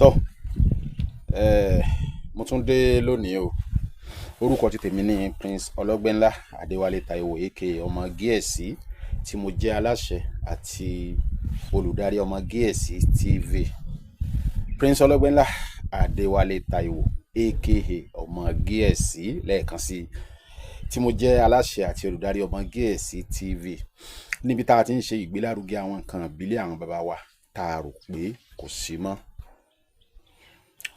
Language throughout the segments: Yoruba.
Tọ́, mo tún dé lónìí o. Orúkọ ti tèmi ní Prince Ọlọ́gbẹ́nlá Adéwálé Táíwò, aka Ọmọ Gíẹ̀sì, tí mo jẹ́ aláṣẹ àti olùdarí Ọmọ Gíẹ̀sì TV. Prince Ọlọ́gbẹ́nlá Adéwálé Táíwò, aka Ọmọ Gíẹ̀sì, lẹ́ẹ̀kan sí, tí mo jẹ́ aláṣẹ àti olùdarí Ọmọ Gíẹ̀sì TV, níbi tá a ti ń ṣe ìgbélárugẹ àwọn nǹkan ìbílẹ̀ àwọn baba wa tá a rò pé kò sí mọ́.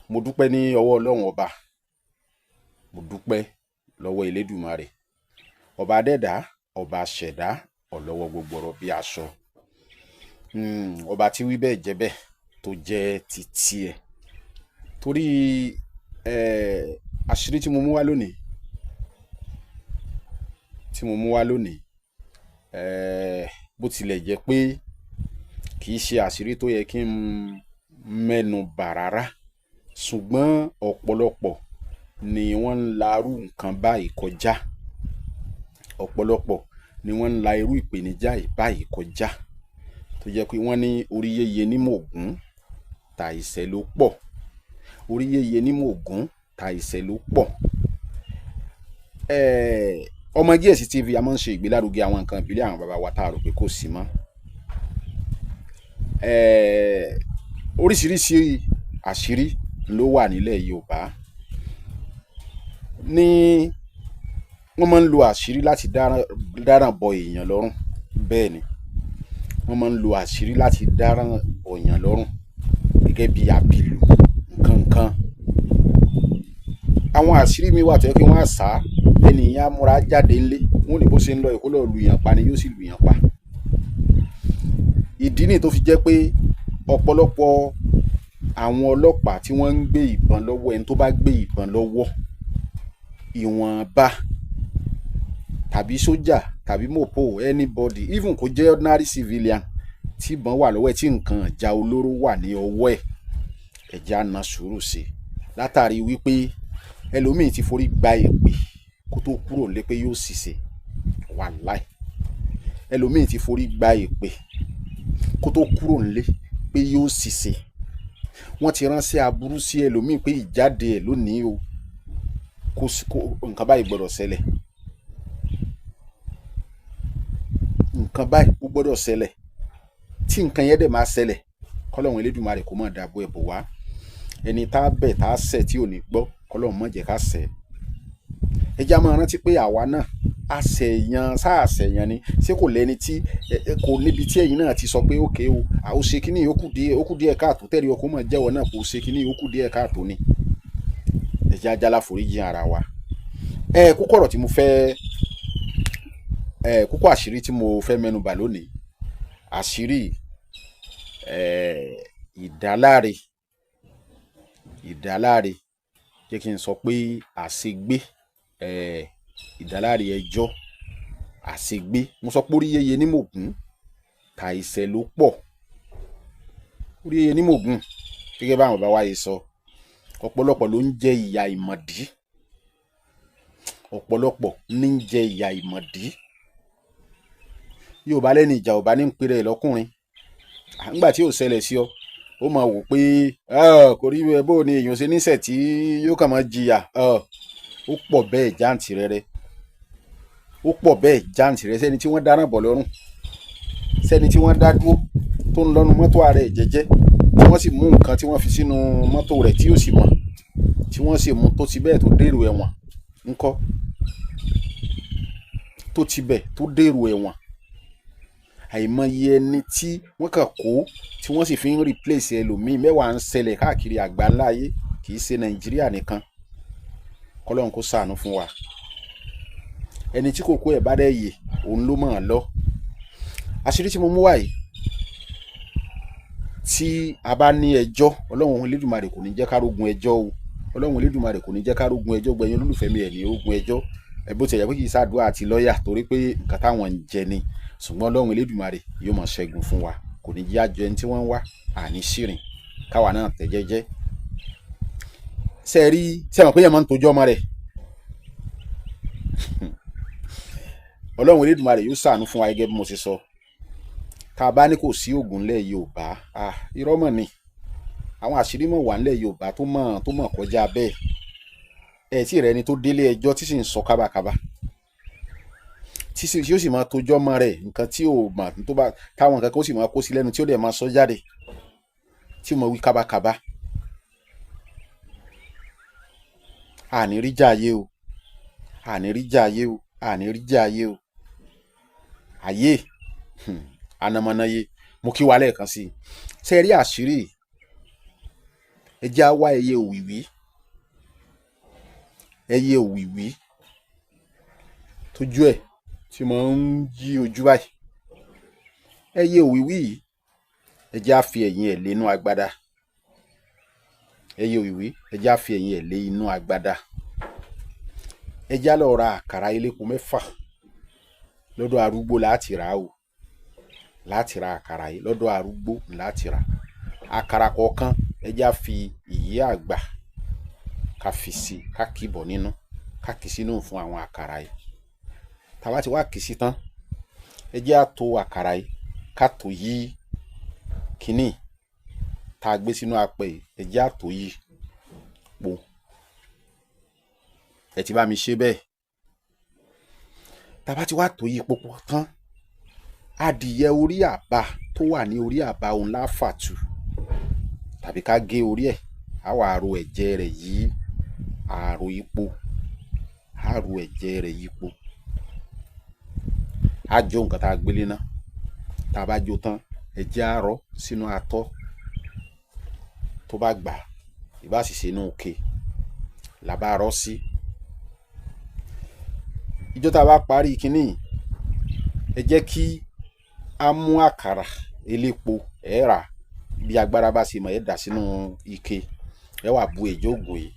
Mo dúpẹ́ ní ọwọ́ Ọlọ́run Ọba, mo dúpẹ́ lọ́wọ́ Elédùmarè, ọba adẹ́dá, ọba ṣẹ̀dá, ọlọ́wọ́ gbogbo ọ̀rọ̀ bí aṣọ, ọba tí wí bẹ́ẹ̀ jẹ́ bẹ́ẹ̀ tó jẹ́ titi ẹ̀. Torí àṣírí tí mo mú wá lónìí, bó tilẹ̀ jẹ́ pé kì í ṣe àṣírí tó yẹ kí n mẹ́nu bà rárá, ṣùgbọ́n ọ̀pọ̀lọpọ̀ ni wọ́n ń la irú nǹkan báyìí kọjá, ọ̀pọ̀lọpọ̀ ni wọ́n ń la irú ìpèníjà báyìí kọjá, tó jẹ́ pé wọ́n ní orí yéye ní mògún ta ìṣẹ́ ló pọ̀, orí yéye ní mògún ta ìṣẹ́ ló pọ̀. Ọmọ Gíẹ̀sì TV, a máa ń ṣe ìgbélárugẹ àwọn nǹkan ìbílẹ̀ àwọn baba wa tá a rò pé kò sí mọ́. Oríṣiríṣi àṣírí ló wà nílẹ̀ Yorùbá. Ní wọ́n máa ń lo àṣírí láti dáràn bọ èèyàn lọ́rùn. Bẹ́ẹ̀ ni, wọ́n máa ń lo àṣírí láti dáràn bọ èèyàn lọ́rùn gẹ́gẹ́ bí àbìlù nǹkan. Àwọn àṣírí mi wà tó yẹ kí wọ́n á sá ẹnìyàn á múra jáde ńlé, wọ́n ní bó ṣe ń lọ Èkó lọ lu èèyàn pa ni, yóò sì lu èèyàn pa. Ìdí nìyí tó fi jẹ́ pé ọ̀pọ̀lọpọ̀ àwọn ọlọ́pàá tí wọ́n ń gbé ìbọn lọ́wọ́, ẹni tó bá gbé ìbọn lọ́wọ́ ìwọ̀nba, tàbí sójà tàbí mọ̀pó, anybody, even kó jẹ́ ordinary civilian tí ìbọn wà lọ́wọ́ ẹ̀, tí nǹkan ìjà olóró wà ní ọwọ́ ẹ̀, ẹ̀já na sùúrù sí i, látàrí wípé ẹlòmíì ti forí gba èpè kó tó kúrò lé pé yóò ṣìṣe. Wàláì, ẹlòmíì ti forí gba èpè kó tó kúrò nílé pé yóò ṣìṣe. Wọ́n ti ránṣẹ́ aburú sí ẹlòmíì pé ìjáde ẹ̀ lónìí o, kó nǹkan báyìí gbọ́dọ̀ ṣẹlẹ̀, nǹkan báyìí ó gbọ́dọ̀ ṣẹlẹ̀, tí nǹkan yẹn dẹ̀ máa ṣẹlẹ̀. Kọ́lọ́hun Elédùmarè kó má dàbò ẹ̀ bò wá. Ẹni tá a bẹ̀ tá a ṣẹ̀ tí ò ní gbọ́, kọ́lọ́hun má jẹ́ ká ṣẹ̀. Ẹ jẹ́ á máa rántí pé àwa náà àṣẹ̀yàn sáàṣẹ̀yàn ni. Ṣé kò lẹ́ni tí kò níbi tí ẹ̀yin náà ti sọ pé ókè o, ó ṣe kíní, ó kù díẹ̀ káàtó, tẹ́lẹ̀ ọkọ̀ mọ̀ jẹ́wọ́ náà kò ṣe kíní, ó kù díẹ̀ káàtó ni. Ẹ jẹ́ á jálá foríjì ara wa. Kókó ọ̀rọ̀ tí mo fẹ́, kókó àṣírí tí mo fẹ́ mẹ́nu bà lónìí, àṣírí ìdáláre, ìdáláre, jẹ́ kí n sọ pé àṣegbé, ìdáláre ẹjọ́ àṣegbé. Mo sọ pé orí yéye ní mògún ta ìṣẹ́ ló pọ̀, orí yéye ní mògún, gẹ́gẹ́ báwọn bàbá wa yìí sọ. Ọ̀pọ̀lọpọ̀ ló ń jẹ ìyà ìmọ̀dí, ọ̀pọ̀lọpọ̀ ní ń jẹ ìyà ìmọ̀dí. Yorùbá lẹ́ni ìjà ò bá ní ń pèrè lọ́kùnrin. Nígbà tí ò ṣẹlẹ̀ sí ọ, ó máa wò pé kò rí bó ni èèyàn ṣe níṣẹ̀ tí yóò kàn máa jìyà. Ó pọ̀ bẹ́ẹ̀ jáǹtìrẹrẹ, ó pọ̀ bẹ́ẹ̀ jáǹtìrẹrẹ. Sẹ́ni tí wọ́n dáràn bọ̀ lọ́rùn, sẹ́ni tí wọ́n dá dúró tó ń lọ́nu mọ́tò ara ẹ̀ jẹ́jẹ́, tí wọ́n sì mú nǹkan tí wọ́n fi sínú mọ́tò rẹ̀ tí ó sì mọ̀, tí wọ́n sì mú tó ti bẹ́ẹ̀ tó dèrò ẹ̀wọ̀n ńkọ́, tó ti bẹ̀ tó dèrò ẹ̀wọ̀n. Àìmọye ẹni tí wọ́n kàn kó tí wọ́n sì fi ń replace ẹlòmíì. Mẹ́wàá ń ṣẹlẹ̀ káàkiri àgbáńlá ayé, kì í ṣe Nàìjíríà nìkan. Kọ́lọ́hun kó ṣàánú fún wa. Ẹni tí kò kó ẹ̀ bá dẹ̀ yè, òun ló mọ̀ ọ́n lọ. Àṣírí tí mo mú wá yìí, tí a bá ní ẹjọ́, Ọlọ́run Elédùmarè kò ní jẹ́ ká rógun ẹjọ́ o. Ọlọ́run Elédùmarè kò ní jẹ́ ká rógun ẹjọ́. Gbẹ̀yìn olólùfẹ́ mi, ẹ̀ ní rógun ẹjọ́. Ẹ bó ti yẹ pé kì í ṣàdúrà àti lọ́ọ̀yà, torí pé nǹkan táwọn ń jẹ ni, ṣùgbọ́n Ọlọ́run Elédùmarè yóò máa ṣẹ́gun fún wa, kò ní jẹ́ àjọ ẹni tí wọ́n ń wá àní ṣìrìn káwa náà tẹ̀ jẹ́jẹ́. Ṣe rí, ṣe mọ̀ pé yẹn máa ń tojọ́ ọmọ rẹ̀? Ọlọ́run Elédùmarè yóò ṣàánú fún wa. Gẹ́gẹ́ bí mo ṣe sọ, tá a bá ní kò sí ògùn ńlẹ̀ Yorùbá, irọ́ mọ̀ ni. Àwọn àṣírí mọ̀ wà nílẹ̀ Yorùbá tó mọ̀ kọjá bẹ́ẹ̀. Ẹ̀ tí rẹ ni tó délé ẹjọ́ tí sì ń sọ kábàkábà, tí sì ó sì máa tójọ́ mọ́ rẹ̀, nǹkan tí ò mọ̀ tó bá táwọn nǹkan kó sì máa kó sí lẹ́nu, tí ó dẹ̀ máa sọ jáde, tí mo wí kábàkábà. Àní rí jà ayé o, àní rí jà ayé o, àní rí jà ayé o. Ayé anamọ́náyé. Mo kí wa lẹ́ẹ̀kan sí i. Ṣe rí àṣírí? Ẹ jẹ́ á wá ẹyẹ òwìwí, ẹyẹ òwìwí tójú ẹ̀ tí mo ń yí ojú báyìí. Ẹyẹ òwìwí yìí, ẹ jẹ́ á fi ẹ̀yìn ẹ̀ lé inú agbada. Ẹyẹ òwìwí, ẹ jẹ́ á fi ẹ̀yìn ẹ̀ lé inú agbada. Ẹ jẹ́ á lọ ra àkàrà elépo 6 lọ́dọ̀ arúgbó láti rà á o, láti ra àkàrà yìí lọ́dọ̀ arúgbó láti rà. Àkàrà kọ̀ọ̀kan, ẹ jẹ́ á fi ìyẹ́ àgbà ká fi sí, ká kì bọ̀ nínú, ká kì sínú fún àwọn àkàrà yìí. Tá a bá ti wá kì sí tán, ẹ jẹ́ á to àkàrà yìí, ká tò yí kínní tá a gbé sínú apẹ yìí. Ẹ jẹ́ á tò yí po. Ẹ ti bá mi ṣe bẹ́ẹ̀. Tá a bá ti wá tò yí po pọ̀ tán, adìyẹ orí àbá tó wà ní orí àbá òun láfàtú tàbí ká gé orí ẹ̀. Á wà ro ẹ̀jẹ̀ rẹ̀ yí àrò ipò, á ro ẹ̀jẹ̀ rẹ̀ yípo. Á jó nǹkan tá a gbélé ná. Tá a bá jó tán, ẹ̀jẹ̀ á rọ́ sínú atọ́ tó bá gbà, ìbá sì ṣe inú ike la bá rọ́ sí. Ìjọ́ tá a bá parí kínní, ẹ jẹ́ kí á mú àkàrà elépo. Ẹ rà bí agbára bá ṣe mọ̀, ẹ dà sínú ike, ẹ wà bu èjò ògùn yìí.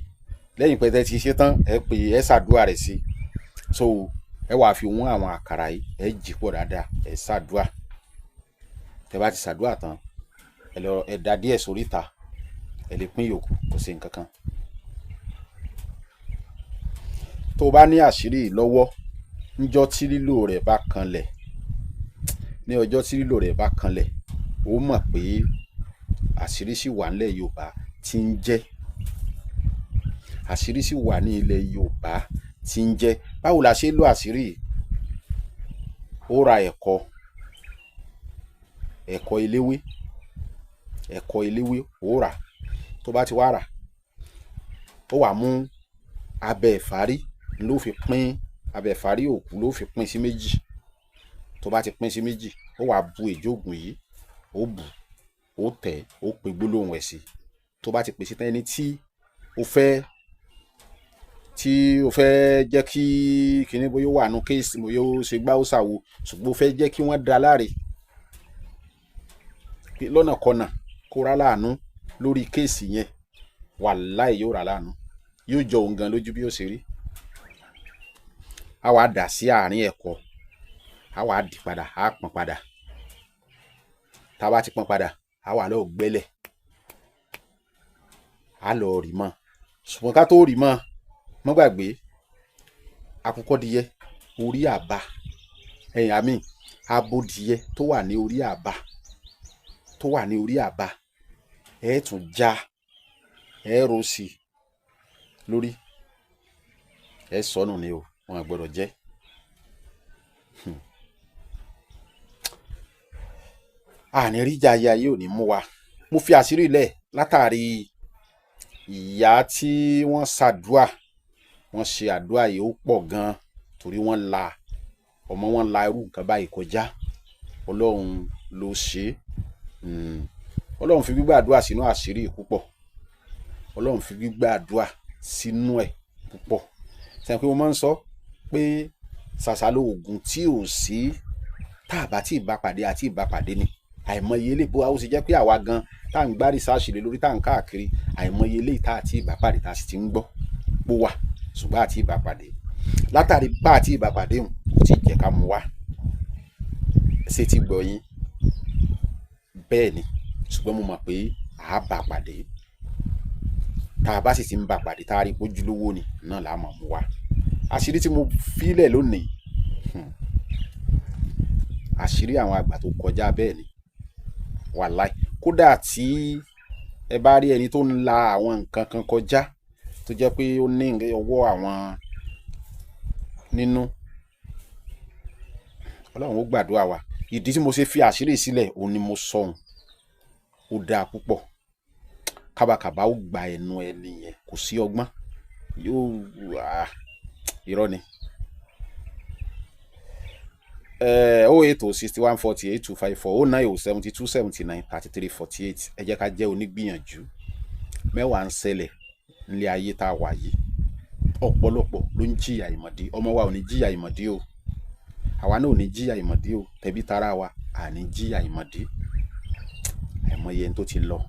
Lẹ́yìn pé tẹ́ ti ṣe tán, ẹ pè, ẹ ṣàdúrà rẹ̀ sí. So ẹ wà fi wọ́n àwọn àkàrà yìí, ẹ jí pọ̀ dáadáa, ẹ ṣàdúrà. Tẹ́ bá ti ṣàdúrà tán, ẹ lọ ẹ da díẹ̀ sórí ìta, ẹ lè pín yòókù, kò sí nǹkan kan. Tó o bá ní àṣírí lọ́wọ́, níjọ́ tí lílò rẹ̀ bá kanlẹ̀, ní ọjọ́ tí lílò rẹ̀ bá kanlẹ̀, ó mọ̀ pé àṣírí sì wà nílẹ̀ Yorùbá tí ń jẹ́. Àṣírí sì wà ní ilẹ̀ Yorùbá tí ń jẹ́. Báwo la ṣe lo àṣírí yìí? Ó ra ẹ̀kọ, ẹ̀kọ eléwé, ẹ̀kọ eléwé ó rà. Tó bá ti wá rà, ó wá mú abẹ ìfárí ló fi pín abẹ ìfárí òkú, ló fi pín sí méjì. Tó bá ti pín sí méjì, ó wá bu èjò ògùn yìí, ó bù, ó tẹ̀, ó pe gbólóhùn ẹ̀ sí. Tó bá ti pèsè tán, ẹni tí o fẹ́ jẹ́ kí kíní, bóyá ó wà nù kéèsì, bóyá ó ṣe gbá ó ṣàwo, ṣùgbọ́n o fẹ́ jẹ́ kí wọ́n dá láre lọ́nà kọnà, kó rá láàánú lórí kéèsì yẹn, wàláì yóò rà láàánú, yóò jọ òun gan lójú bí ó ṣe rí. A wá dà sí àárín ẹ̀kọ, a wá dì padà, a pọ̀n padà. Tá a bá ti pọ̀n padà, a wá lọ gbẹ́lẹ̀, a lọ rì mọ́. Ṣùgbọ́n ká tó rì mọ́, mọ́ gbàgbé àkùkọdìyẹ orí àbá ẹ̀yìn àmì abodìyẹ tó wà ní orí àbá, tó wà ní orí àbá, ẹ tún já, ẹ ro sí i lórí, ẹ sọnù ni o, wọn gbọ́dọ̀ jẹ. Àní ríjà ayé, ayé ò ní mú wa. Mo fi àṣírí lẹ̀ látàrí ìyá tí wọ́n ṣàdúà, wọ́n ṣe àdúà yìí ó pọ̀ gan-an torí wọ́n la ọmọ wọn la irú nǹkan báyìí kọjá. Ọlọ́run ló ṣe é. Ọlọ́run fi gbígbàdúà sínú àṣírí púpọ̀. Ọlọ́run fi gbígbàdúà sínú ẹ̀ púpọ̀. Sẹ́yìn pé mo máa ń sọ pé ṣàṣà lo oògùn tí ò sí tá a bá tí ì bá pàdé àti ì bá pàdé ni. Àìmọye ilé bó ó sì jẹ́ pé àwa gan tá à ń gbá rìsáàsì lé lórí, tá à ń káàkiri, àìmọye ilé tá àti ìbá pàdé, tá a sì ti ń gbọ́ pó wà, ṣùgbọ́n àti ìbá pàdé. Látàrí bá àti ìbá pàdé hùn, kò tí ì jẹ́ ká mú wá ṣé ti gbọ́ yín bẹ́ẹ̀ ni. Ṣùgbọ́n mo mọ̀ pé à á bá pàdé. Tá a bá sì ti ń bá pàdé, tá a rí pójúlówó ni náà là á mọ̀ mú wá. Àṣírí tí mo fílẹ̀ lónìí, àṣírí àwọn àgbà tó kọjá bẹ́ẹ̀ ni, wàláì. Kódà tí Ẹ bá rí ẹni tó ń la àwọn nǹkan kan kọjá tó jẹ́ pé ó ní ọwọ́ àwọn nínú, Ọlọ́run ó gbàdúrà wa. Ìdí tí mo ṣe fi àṣírí sílẹ̀ òun ni mo sọ òun. Ó dáa púpọ̀. Kábàkàbà ó gba ẹnu ẹni yẹn, kò sí ọgbọ́n yóò wá, irọ́ ni. 08061408254, 09072793348. Ẹ jẹ́ ká jẹ́ onígbìyànjú. Mẹ́wàá ń ṣẹlẹ̀ nílé ayé tá a wà yìí. Ọ̀pọ̀lọpọ̀ ló ń jìyà ìmọ̀dí. Ọmọ wa ò ní jìyà ìmọ̀dí o, àwa náà ò ní jìyà ìmọ̀dí o, tẹ̀bí tará wa à ní jìyà ìmọ̀dí. Àìmọye ẹni tó ti lọ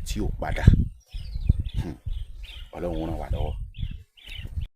tí ò padà. Ọlọ́run ràn wá lọ́wọ́.